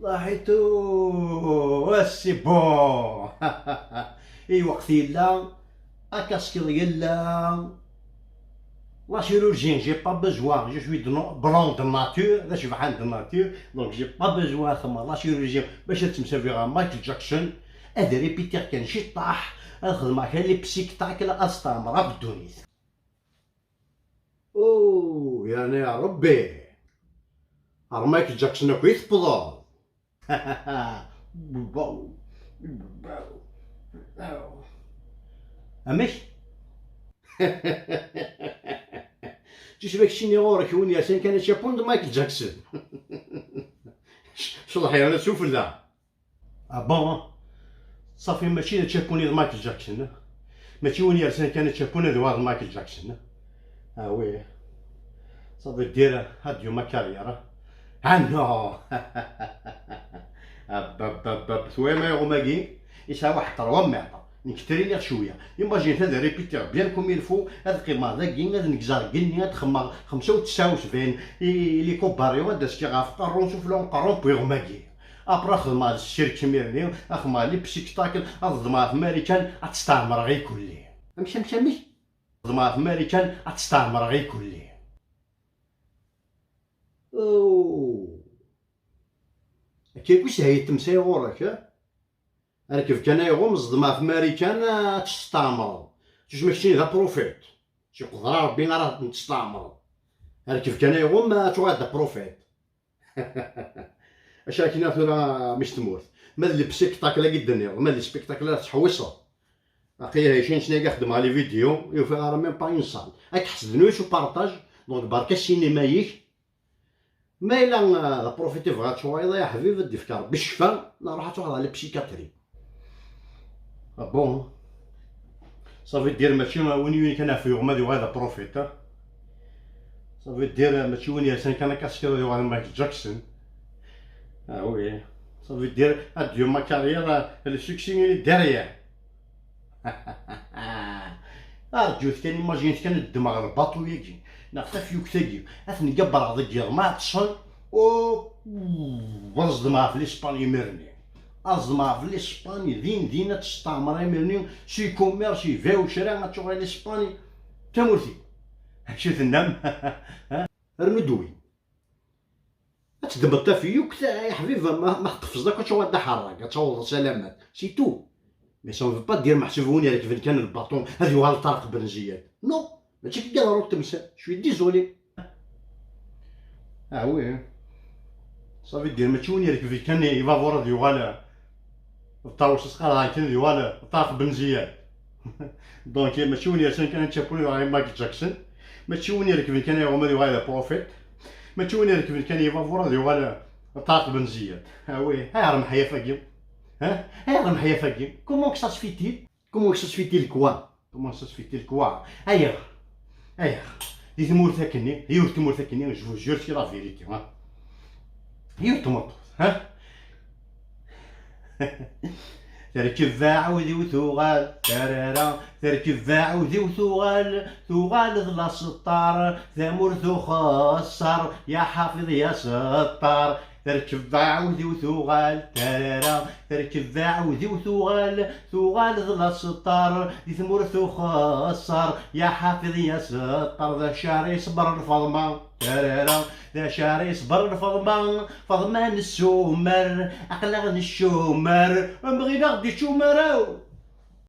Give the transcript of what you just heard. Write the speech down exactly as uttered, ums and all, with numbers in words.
Laḥitu, c'est bon. I lweqt yella, akaskiḍ yella. La chirurgie, j'ai pas besoin, je suis de no- blanc de nature, d acebḥan de nature, donc j'ai pas besoin ad xedmeɣ la chirurgie bac ad ttemsabiɣ ɣer Michael Jackson. Ad répétiɣ kan ciṭṭaḥ, ad xedmeɣ kan les spectacles, ad steɛmreɣ akk ddunit. Oh, yeɛni a Rebbi, ar Michael Jackson akk i tewwḍeḍ? Amek? Ǧic ma keččini ɣur-k win yersan kan ačapun d Michael Jackson. Cḍeḥ yerna sufella. Ah bon? Safi, mačči d ačapuni d Michael Jackson. Mačči win yersan kan ačapuni d wa d Michael Jackson. Ah oui. Ça veut dire adieu ma carrière. Ah non. Ababababb, twayam ayeɣum-agi? Yesɛa waḥed trois mètres. Nekk triniɣ cwiya. Imagine ad répétiɣ bien comme il faut, ad qqimeɣ dagi, ad neggzeɣ deg igenni, ad xemmeɣ xemsa u tesɛa u sebɛin i, i les cobayons, ad d-askiɣ ɣef qerru, sufella n uqerru n weɣrum-agi. Après ad xedmeɣ le cirque imir-nni, ad xedmeɣ les spectacles, ad ḍedmeɣ ɣef Marikan, ad steɛmreɣ ikulli. Amek, amek, amek? Ḍedmeɣ ɣef Marikan, ad steɛmreɣ ikulli. Oh. Akka i yeshel temsay ɣur-k, eh? Rkeb kan ayeɣum, ẓdem ɣef Marikan, ad testeɛmreḍ. Tusma keččini d aprofit. Ur yeqder ara Rebbi ara ten-testeɛmreḍ. Rkeb kan ayeɣum, ad tuɣaleḍ d aprofit. Acu ara k-iniɣ tura, mmi-s n tmurt? Ma d les spectacles-agi d-tenniḍ, ma d les spectacles ara tettḥewwiseḍ. Aql-i ayen snayga xeddmeɣ les vidéos, ur ufiɣ ara même pas une salle. Ad k-ḥesden ur s upartaj, donc berka cinéma-ik. Ma yella, euh, d aprofit i bɣiɣ ad tuɣaleḍ, ay aḥbib, ad d-yefk Rebbi ccfa, neɣ ruḥ ad tuɣaleḍ ɣer la psychiatrie. Ah bon? Ça veut dire mačči win yuni kan ɣef yeɣma ad yuɣal d aprofit, ah? Ça veut dire mačči win yersan kan akaskiḍ ad yuɣal d Michael Jackson. Ah oui. Ça veut dire adieu ma carrière, le succès est derrière. Arǧut kan, imaginez kan, ddmeɣ lbaṭu-yagi neɣ tafyukt-agi, ad ten-gabreɣ deg yiḍ ma ṭṭsen, u ad ẓedmeɣ ɣef l'Espagne imir-nni. Ad ẓedmeɣ ɣef l'Espagne din din, ad testeɛmer imir-nni, si commerce, ibaw kra, ad tuɣal l'Espagne d tamurt-iw. Acu tennam? Rnu-d win. Ad teddmeḍ tafyukt, ay aḥbib, ma, ma teqfzeḍ akk, ad tuɣal d aḥerrag, ad tawḍeḍ salamat. C'est tout. Mais ça ne veut pas dire meḥsub win irekben kan lbaṭu ad yuɣal Ṭarq Ben Ziyad. Non, mačči akka i yeḍra temsal. Je suis désolé. Ah oui. Ça veut dire mačči win irekben kan ibabuṛ ad yuɣal d Ṭawes Asqar, kan ad yuɣal Ṭarq Ben Ziyad. Donc, mačči win yersan kan ačapuni d Michael Jackson. Mačči win irekben kan ayeɣum ad yuɣal d aprofit. Mačči win irekben kan ibabuṛ ad yuɣal Ṭarq Ben Ziyad. Ah oui, ayɣer meḥyaf-agi? Hein? Ayɣer meḥyaf-agi? Comment que ça se fait-il? Comment que ça se fait-il quoi? Comment ça se fait-il quoi? Ayɣer? Ayɣer? Di tmurt akkenni, yiwet tmurt akkenni, je vous jure, c'est la vérité, hein? Yiwet tmeṭṭut, hein? Terkeb aɛudiw tuɣal, tarara, terkeb aɛudiw tuɣal, tuɣal d laseṭṭar, tamurt uxeṣṣar, ya ḥafiḍ ya settar. Terkeb aɛudiw tuɣal, tarara, terkeb aɛudiw tuɣal, tuɣal d laseṭṭar, di tmurt uxeṣṣar, ya ḥafiḍ ya settar, d acu ara iṣebren Faḍma, tarara, d acu ara iṣebren Faḍma, Faḍma nessumar, aql-aɣ nessumar, ur bɣin ad ɣ-d-iččumar.